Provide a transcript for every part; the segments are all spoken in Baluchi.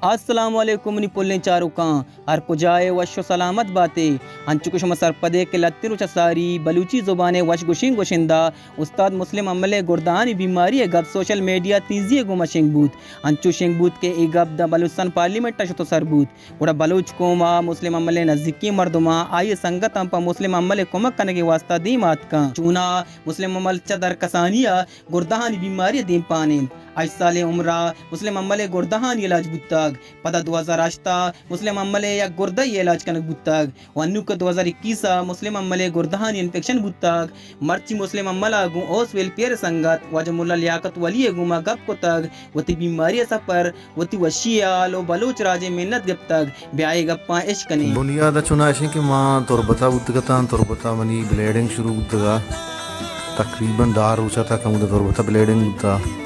السلام علیکم منی پلیں چاروکاں، ہر کجا ئے وش و سلامت باتے۔ انچو کہ شما سرپدے کہ لہتیں روچ ء ساری بلوچی زبان ء وش گوشیں گشندہ استاد مسلم حمل ء گردہانی بیماری ء گپ سوشل میڈیا تیزی ء گوما شنگ بوت۔ انچو شنگ بوت کہ اے گپ داں بلوچستان پارلیمنٹ ء شت و سر بوت۔ گڑا بلوچ قوم ء مسلم حمل ء نزیکیں مردماں آئی ء سنگتاں پہ مسلم حمل ء کمک کنگ ء واستا دیم آتکاں۔ چوناہا مسلم حمل چہ درکسانی ء گردہانی بیماری ء دیمپان انت۔ ہشت سالیں عمر ء مسلم حمل ء گردہانی علاج بوتگ۔ پدا دو ہزار ہشت ء مسلم حمل ء یک گردہ ء علاج کنگ بوتگ و انوکہ دو ہزار اکیس ء مسلم حمل ء گردہانی انفیکشن بوتگ۔ مرچی مسلم حمل ء گوں اوس ویلفیئر ء سنگت واجہ ملا لیاقت ولی ء گوما گپ کتگ، وتی بیماری ء سفر، وتی وشی ء حال و بلوچ راج ء منت گپتگ۔ بیا اے گپاں اش کنیں۔ بنیاد ء چوناہا اش انت کہ ما تربت ء بوتگ اتاں، تربت ء منی بلیڈنگ شروع بوتگ ء تقریباً دہ روچ ء تک ہمود ء تربت ء بلیڈنگ بوتگ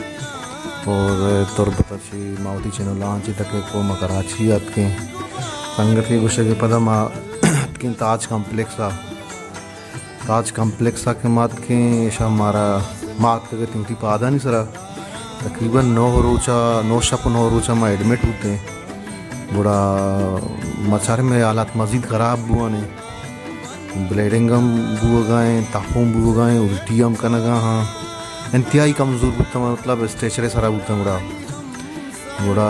اور تربت ء چہ ما وتی چینل لانچ اتکیں، کہ ما کراچی ء اتکیں۔ سنگتے گوشگ ء پدا ما اتکیں تاج کمپلیکس ء۔ تاج کمپلیکس ء کہ ما اتکیں، ایشاں مارا، ما اتکگ اتیں وتی پادانی سرا۔ تقریباً نو روچ ء، نو شپ و نو روچ ء ما ایڈمٹ بوتیں۔ گڑا ما چاریں مئے حالات مزید خراب بوان انت۔ بلیڈنگ ہم بوگا انت، تپ ہم بوگا انت، الٹی ہم کنگا ہاں۔ انتہائی کمزور بوتاں، مطلب اسٹریچر ء سرا بوتاں گڑا۔ گڑا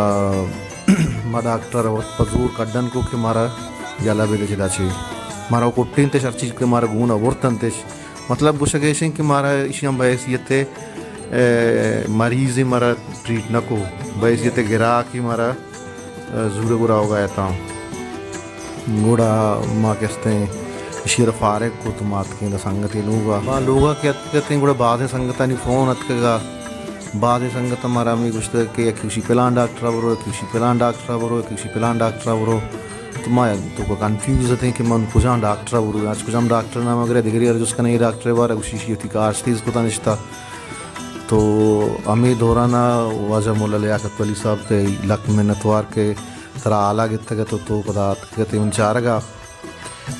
ما ڈاکٹر ء وت پہ زور کڈن کو کہ مارا یلہ بدے چدا چے۔ مارا کٹینتش ہر چیز کہ مارا گون آورتنتش۔ مطلب گوشگ ایش انت کہ مارا ایشی ہم بحیثیت ء، اے، مریض مارا ٹریٹ نہ کو، بحیثیت گراکی مارا، اے، زور گرا ہوگا اتاں۔ گڑا ما کستیں ایشی را فارغ کو تو ما اتکیں دا سنگتے لوگا۔ ما لوگا کہ اتکتیں گڑا بازیں سنگتانی فون اتکگا۔ بازیں سنگت مارا ہمے گوشتگ کہ یک گوشی پلان ڈاکٹر ء برو، یک گوشی پلان ڈاکٹر ء برو، یک گوشی پلان ڈاکٹر ء برو۔ تو ما تو کو کنفیوز اتیں کہ من کجام ڈاکٹر ء برو، اچ کجام ڈاکٹر ء نام اگر دگری ار جست کنیں، اے ڈاکٹر ء بارہ گوشی ایشی وتی کار تیز کتا نشتا۔ تو ہمے دوران ء واجہ مولا لیاقت ولی صاحب تے لک منتوار کہ ترا حالا گتگ ات و تو پدا اتکگ ات من چارگ ء۔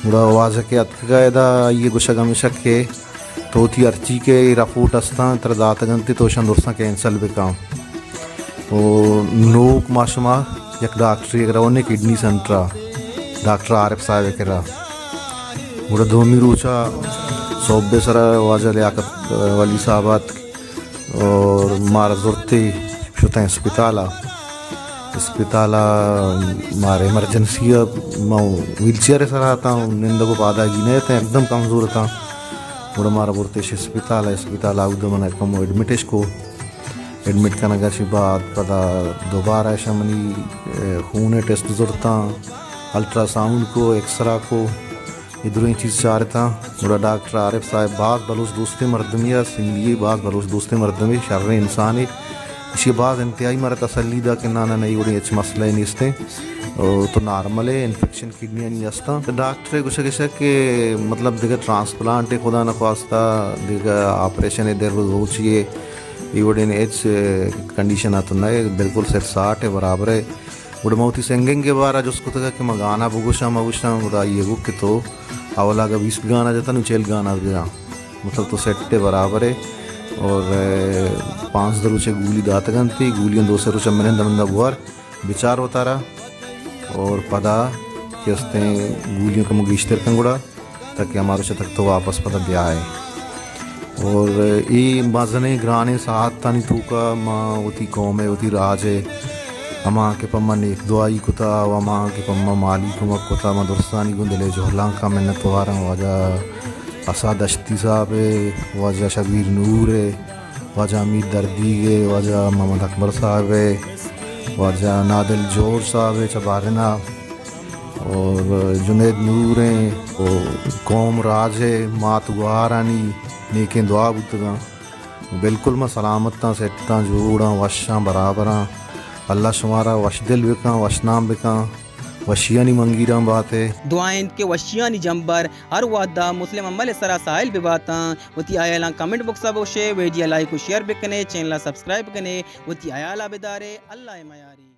گڑا واجہ کہ اتکگ ء ادا، آئی ء گوشگ ہمیشک کہ تو وتی ہرچی کہ اے رپورٹ استاں ترا داتگ انت، تو اشاں درساں کینسل بکن۔ و نوک ما شما یک ڈاکٹرے ء رونے کڈنی سینٹر ء، ڈاکٹر عارف صاحب ء کرا۔ گڑا دومی روچ ء سہب ء سرا واجہ لیاقت ولی صاحب اتک۔ اور مارا زرتے شتیں اسپتال ء۔ اسپتال ء مارا ایمرجنسی ء، ما ویل چیئر ء سرا اتاں، نندگ و پاداگی نہ اتیں، یکدم کمزور اتاں۔ گڑا مارا برتش اسپتال ء، اسپتال ء اود ء من کمو ایڈمٹش کو۔ ایڈمٹ کنگ ء چہ بعد پدا دوبارہ اشاں منی، اے، خون ء ٹیسٹ زرتاں، الٹرا ساؤنڈ کو، ایکسرا کو۔ اے درائیں چیز چارتاں۔ گڑا ڈاکٹر عارف صاحب باز بلوچ دوستیں مردمے ء، سندھی ء باز بلوچ دوستیں مردمے، شریں انسانے۔ ایشی ء باز انتہائی مارا تسلی دا کہ نا، نا، نا، اے وڑیں ہچ مسئلہ ئے نیستیں۔ او تو نارمل ئے، انفیکشن کڈنیانی استاں۔ ڈاکٹر ء گوشگ اش کہ مطلب دگہ ٹرانسپلانٹ ء خدا نخواستہ، دگہ آپریشن ء در روچی ء اے وڑیں ہچ کنڈیشن ء تو نہ ئے، بالکل سر ساٹ ء برابر ء۔ گڑا من وتی سنگنگ ء بارا جست کتگ کہ من گانا بگوشاں، مہ گوشاں، گڑا آئی ء گو کہ تو اولا اگاں بیست گانا جتا نوں چل گانا بجا، مطلب تو سیٹ ء برابر ئے۔ اور، اے، پانزدہ روچ ء گولی داتگ انت، گولیاں دو سے روچ ء منند منند ء بوار بچار وتارا، اور پدا کہ استیں گولیاں کمو گیشتر کن گڑا۔ تاکہ ہما روچ ء تک تو واپس پدا بیائے۔ اور اے مزنیں گرانیں ساعتانی توکا ما وتی قوم ء، وتی راج ء، ہما کہ پہ ما نیک دعائی کتا و ہما کہ پہ ما مالی کمک کتا، ما درستانی گوں دل ء جہلانکاں منتواراں، واجہ اسد دشتی صاحب ء، واجہ شبیر نور ء، واجہ حمید دردیگ ء، واجہ محمد اکبر صاحب ء، واجہ نادل جوڑ صاحب ء چہ بحرین ء، اور جنید نور ء، و قوم راج ء مات گوہارانی نیکیں دعا بوتگاں۔ بالکل ما سلامتاں، سیٹاں، جوڑاں، وشاں، برابراں۔ اللہ شمارا وش دل بکاں، وش نام بکاں، وشیانی منگیراں بات ء۔ دعا انت کہ وشیانی جمبر ہر وہدا مسلم حمل ء سرا ساحل بباتاں۔ وتی ہیالاں کمنٹ باکس ء بگوشے، ویڈیو لائک و شیئر بکنے، چینل ء سبسکرائب کنے، وتی ہیال ء بدارے، اللہ ء میارے۔